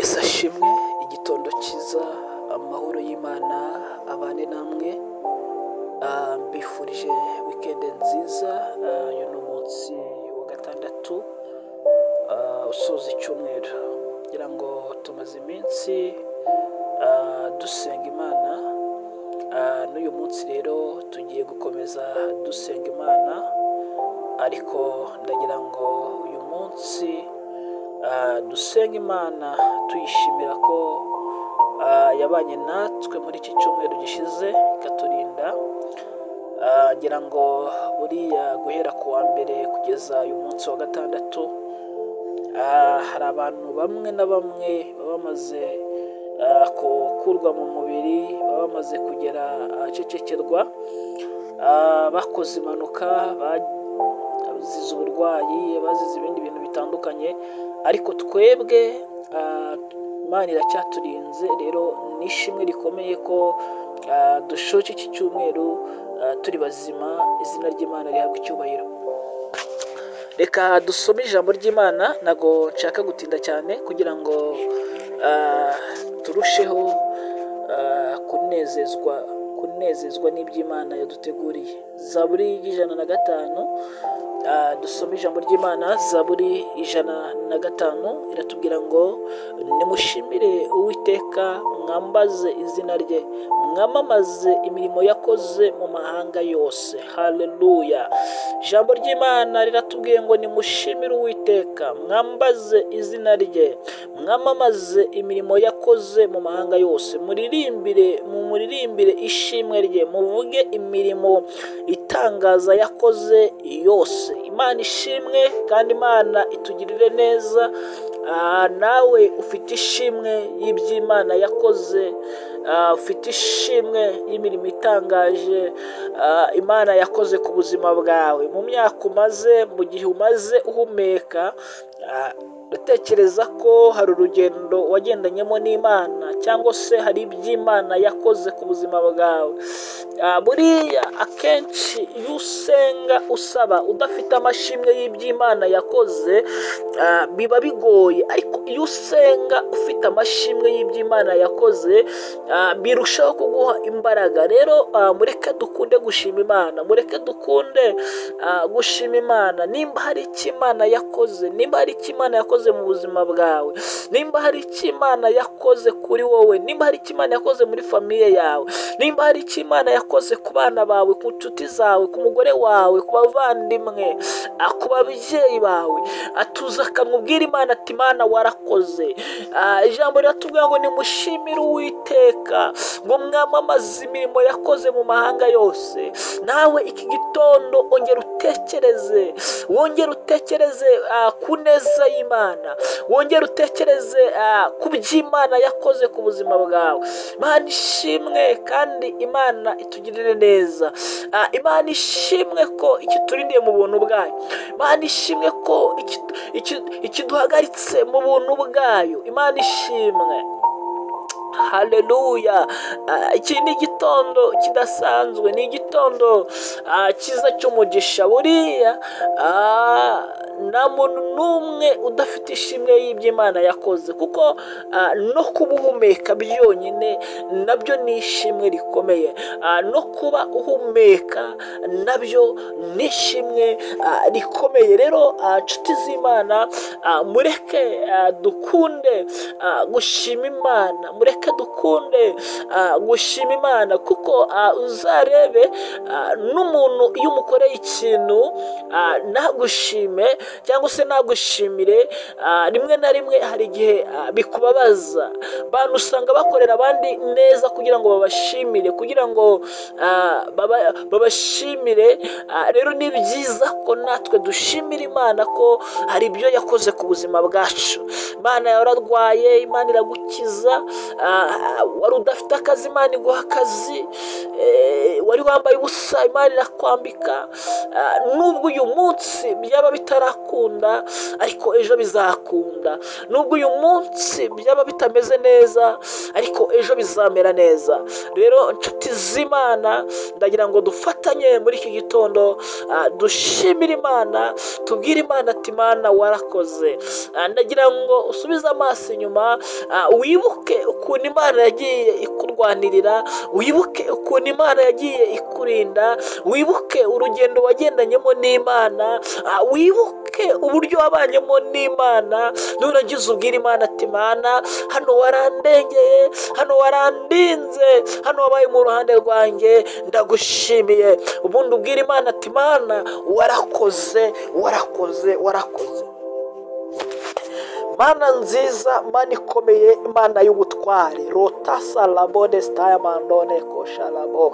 Yesu ashimwe, igitondo cyiza, amahoro y'Imana abane namwe. Mbifurije wikendi nziza. Uyu ni umunsi wa gatandatu usoza icyumweru, kugira ngo tumaze iminsi dusenga Imana. N'uyu munsi rero tugiye gukomeza dusenga Imana, ariko ndagira ngo uyu munsi dusenga Imana tuyishimira ko yabanye natwe muri iki cyumweru gishize ikaturinda. Ngira ngo buriya guhera ku wa mbere kugeza uyu munsi wa gatandatu, hari abantu bamwe na bamwe baba bamaze gukurwa mu mubiri, baba bamaze kugera ahacecekerwa, bakoze impanuka, bazize uburwayi, bazize ibindi bintu bitandukanye, ariko twebwe Imana iracyaturinze. Rero ni ishimwe rikomeye ko dushoje iki cyumweru turi bazima, izina ry'Imana rihabwa icyubahiro. Reka dusome ijambo ry'Imana, ntabwo nshaka gutinda cyane kugira ngo turusheho kunezezwa n'iby'Imana yaduteguriye. Zaburi 105, dusome ijambo ry'Imana. Zaburi 105 iratubwira ngo nimushimire Uwiteka, mwambaze izina rye, mwamamaze imirimo yakoze mu mahanga yose. Haleluya! Ijambo ry'Imana riratubwiye ngo nimushimire Uwiteka, mwambaze izina rye, mwamamaze imirimo yakoze mu mahanga yose, mumuririmbire ishimwe rye, muvuge imirimo itangaza yakoze yose. Imana ishimwe kandi Imana itugirire neza. Nawe ufite ishimwe y'iby'Imana yakoze, ufite ishimwe y'imirimo itangaje Imana yakoze ku buzima bwawe mu myaka umaze, mu gihe umaze uhumeka. Utekereza ko hari urugendo wagendanyemo n'Imana, cyangwa se hari iby'Imana yakoze ku buzima bwawe. Buriya akenshi iyo usenga usaba udafite amashimwe y'iby'Imana yakoze, biba bigoye, ariko iyo usenga ufite amashimwe y'iby'Imana yakoze, birushaho kuguha imbaraga. Rero mureke dukunde gushima Imana, mureke dukunde gushima Imana. Nimba hari icyo Imana yakoze, nimba hari icyo Imana yakoze mu buzima bwawe, nimba hari icyo Imana yakoze kuri wowe, nimba hari icyo Imana yakoze muri famiye yawe, nimba hari icyo Imana yakoze ku bana bawe, ku nshuti zawe, ku mugore wawe, ku bavandimwe, ku babyeyi bawe, atuza akamubwira Imana ati Imana warakoze. Ijambo riratubwira ngo nimushimire Uwiteka, ngo mwamamaze imirimo yakoze mu mahanga yose. Nawe iki gitondo ongera utekereze, wongere utekereze ku neza y'Imana, wongere utekereze ku by'Imana yakoze ku buzima bwawe. Imana ishimwe kandi Imana itugirire neza. Imana ishimwe ko ikiturindiye mu buntu bwayo, Imana ishimwe ko ikiduhagaritse mu buntu bwayo. Imana ishimwe. Haleluya! Iki ni igitondo kidasanzwe, ni igitondo cyiza cy'umugisha. Buriya nta muntu n'umwe udafite ishimwe y'iby'Imana yakoze, kuko no kuba uhumeka byonyine nabyo ni ishimwe rikomeye. No kuba uhumeka nabyo ni ishimwe rikomeye. Rero nshuti z'Imana, mureke dukunde gushima Imana, mureke dukunde gushima Imana, kuko uzarebe n'umuntu iyo umukoreye ikintu ntagushime cyangwa se nagushimire, rimwe na rimwe hari igihe bikubabaza. Abantu usanga bakorera abandi neza kugira ngo babashimire, kugira ngo babashimire. Rero ni byiza ko natwe dushimira Imana ko hari ibyo yakoze ku buzima bwacu. Imana yararwaye, Imana iragukiza. Wari udafite akazi, Imana iguha akazi. Wari wambaye ubusa, Imana irakwambika. Nubwo uyu munsi byaba bitarakunda, ariko ejo bizakunda. Nubwo uyu munsi byaba bitameze neza, ariko ejo bizamera neza. Rero nshuti z'Imana, ndagira ngo dufatanye muri iki gitondo, dushimire Imana, tubwire Imana ati Imana warakoze. Warakoze. Ndagira ngo usubize amaso inyuma, wibuke ukuntu Imana yagiye ikurwanirira, wibuke ukuntu Imana yagiye ikurinda, wibuke urugendo wagendanyemo n'Imana, wibuke uburyo wabanyemo n'Imana. Nurangiza ubwira Imana ati Mana, hano warandengeye, hano warandinze, hano wabaye mu ruhande rwanjye, ndagushimiye. Ubundi ubwira Imana ati Mana, warakoze, warakoze, warakoze. Mana nziza, Mana ikomeye, Imana y'ubutware, rotasa labone staya mandone koshalabo.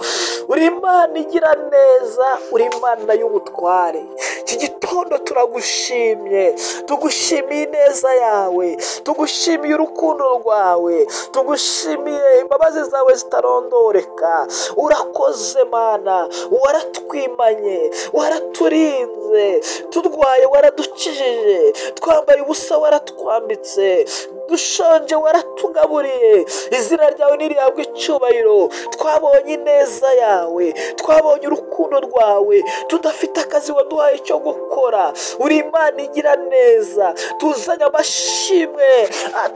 Uri Imana igira neza, uri Imana y'ubutware. Iki gitondo turagushimye, tugushimiye ineza yawe, tugushimiye urukundo rwawe, tugushimiye imbabazi zawe zitarondoreka. Urakoze Mana, waratwimanye, waraturinze, turwaye waradukijije, twambaye ubusa waratwambitse, dushonje waratugaburiye. Izina ryawe nirihabwe icyubahiro. Twabonye ineza yawe, twabonye urukundo rwawe, tudafite akazi waduhaye icyo gukora. Uri Imana igira neza, tuzanye amashimwe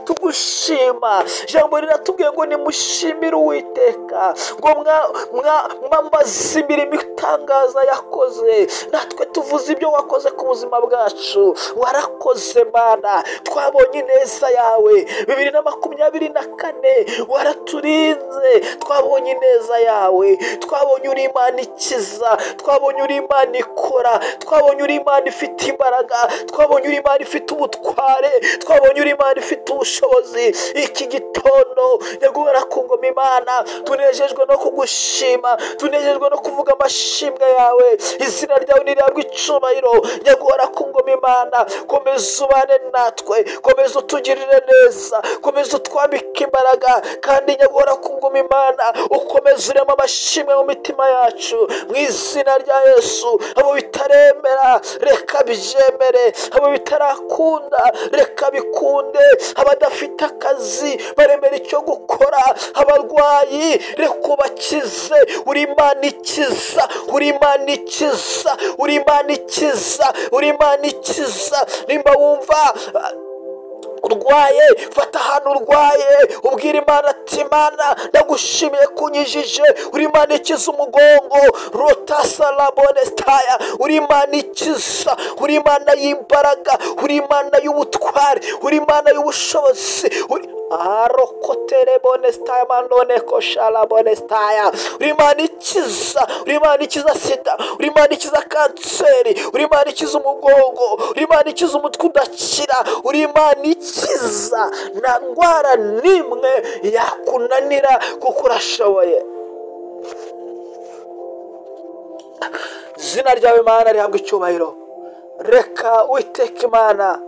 tugushima. Ijambo riratubwiye ngo nimushimire Uwiteka, ngo mwambaze imirimo itangaza yakoze. Natwe tuvuze ibyo wakoze ku buzima bwacu. Warakoze Mana, twabonye ineza yawe. 2024 waraturinze, twabonye ineza yawe, twabonye uri Imana ikiza, twabonye uri Imana ikora, twabonye uri Imana ifite imbaraga, twabonye uri Imana ifite ubutware, twabonye uri Imana ifite ubushobozi. Iki gitondo nyaguhora ku ngoma Imana, tunejejwe no kugushima, tunejejwe no kuvuga amashimwe yawe. Izina ryawe nirihabwe icyubahiro. Nyaguhora ku ngoma Imana, komeza ubane natwe, komeza utugirire neza, komeza utwambike imbaraga, kandi nyaguhora ku ngoma Imana ukomeze urema amashimwe mu mitima yacu. Mu izina rya Yesu, abo bitaremera reka byemere, abo bitarakunda reka bikunde, abadafite akazi baremera icyo gukora, abarwayi reka ubakize. Uri Imana ikiza, uri Imana ikiza, uri Imana ikiza, uri Imana ikiza. Nimba wumva urwaye, fata ahantu urwaye, ubwira Imana ati Imana ndagushimiye kunyijije. Uri Imana ikiza umugongo, rotasa labone staya. Uri Imana ikiza, uri Imana y'imbaraga, uri Imana y'ubutware, uri Imana y'ubushobozi. Arokotere bone staya mandone koshala bone staya. Uri Imana ikiza, uri Imana ikiza sida, uri Imana ikiza kanseri, uri Imana ikiza umugongo, uri Imana ikiza umutwe udakira, uri Imana ikiza. Nta ndwara n'imwe yakunanira kuko urashoboye. Izina ryawe Imana rihabwe icyubahiro. Reka Uwiteka Imana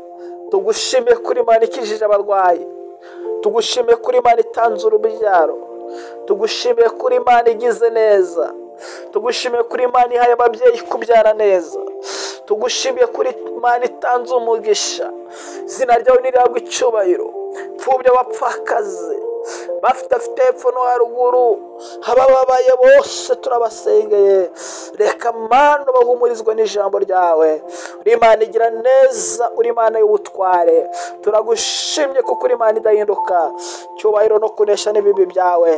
tugushimiye kuri Imana ikijije abarwayi, tugushimiye kuri Imana itanze urubyaro, tugushimiye kuri Imana igize neza, tugushimiye kuri Imana ihaye ababyeyi kubyara neza, tugushimiye kuri Imana itanze umugisha. Izina ryawe nirihabwe icyubahiro. Pfubya abapfakazi bafite hepfo no haruguru, abababaye bose turabasengeye. Reka Mana bahumurizwe n'ijambo ryawe. Uri Imana igira neza, uri Imana y'ubutware. Turagushimye kuko uri Imana idahinduka. Cyubahiro no kunesha n'ibibi byawe.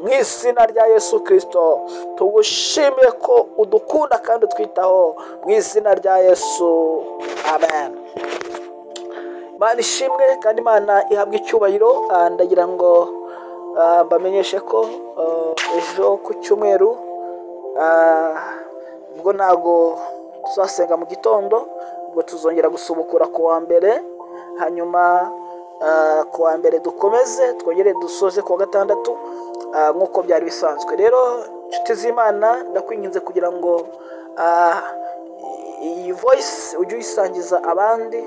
Mu izina rya Yesu Kristo tugushimiye ko udukunda kandi utwitaho. Mu izina rya Yesu, amen. Imana ishimwe kandi Imana ihabwe icyubahiro. Ndagira ngo mbamenyeshe ko ejo ku cyumweru ubwo ntago tuzasenga mu gitondo, ubwo tuzongera gusubukura ku wa mbere, hanyuma ku wa mbere dukomeze twongere dusoze ku wa gatandatu nk'uko byari bisanzwe. Rero inshuti z'Imana, ndakwinginze kugira ngo iyi voice ujye uyisangiza abandi,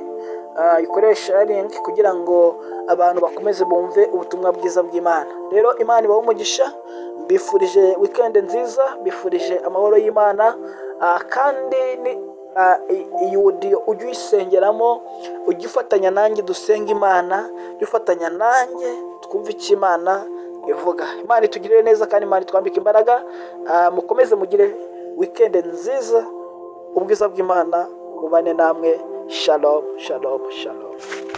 ikoresha link kugira ngo abantu bakomeze bumve ubutumwa bwiza bw'Imana. Rero Imana ibahe umugisha, mbifurije weekend nziza, mbifurije amahoro y'Imana, kandi iyi audio ujye uyisengeramo, ujye ufatanya nanjye dusenga Imana, ujye ufatanya nanjye twumve icyo Imana ivuga. Imana itugirire neza kandi Imana itwambike imbaraga. Mukomeze mugire weekend nziza, ubwiza bw'Imana bubane namwe. Shalom, shalom, shalom.